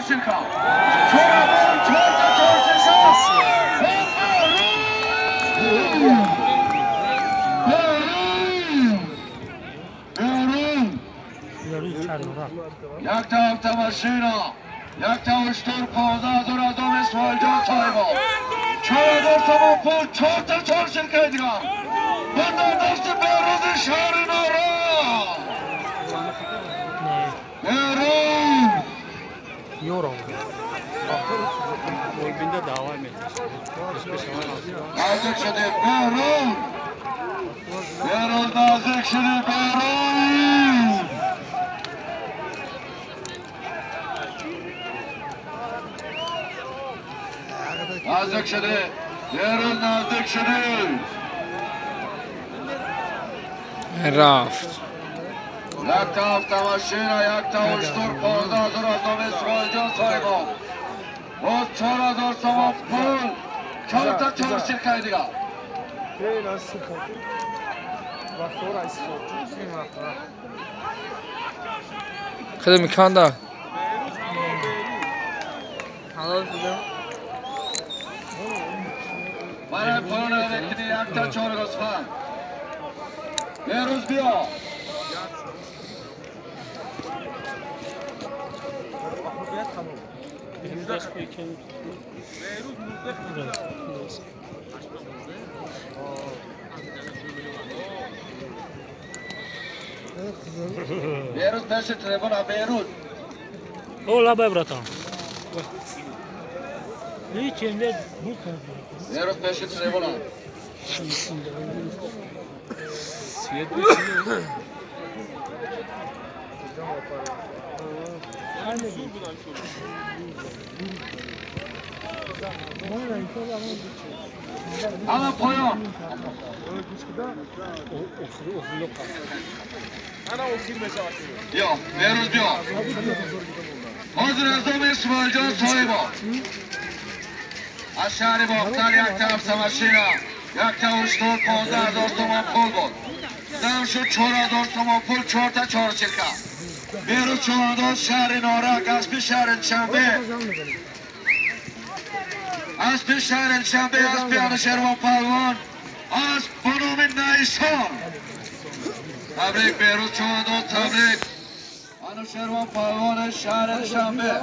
чорчилка. 4000 чорта чорчилка. Як та автомашина, як та уштур 15000 аз ном Исмоилҷон Соҳибов. 4000 сомон пул, чорта чорчилкаи дигар. Банда дасти Беҳрӯзи шаҳри Нора. Беҳрӯз! Наздик шудед, Беҳрӯз! Беҳрӯз наздик шудед, Беҳрӯз! Наздик шудед, Беҳрӯз наздик шудед. Рафт. Як та автомашина, як та уштур 15000 аз ном Исмоилҷон Соҳибов. Боз 4000 сомон пул, чорта чорчилкаи дигар. Кадом меканда? Барои поён мекунӣ як та чор гӯсфанд. Беҳрӯз биё. Беҳрӯз пеши трибуна, Беҳрӯз. О, лабай, братан. Беҳрӯз пеши трибуна. Ана поён. Биё, Беҳрӯз биё. Ҳозир аз номи Исмоилҷон Соҳибов. Аз шаҳри Бохтар як та автомашина, як та уштур 15000 сомон пул буд. Зам шуд 4000 сомон пул, чорта чорчилка. Беҳрӯз Чувандоз шаҳри Норак, аспи шаҳри Душанбе. Аспи шаҳри Душанбе, аспи Анушервон Палвон, асп бо номи Найсон. Табрик Беҳрӯз Чувандоз, табрик. Анушервон Палвони шаҳри Душанбе.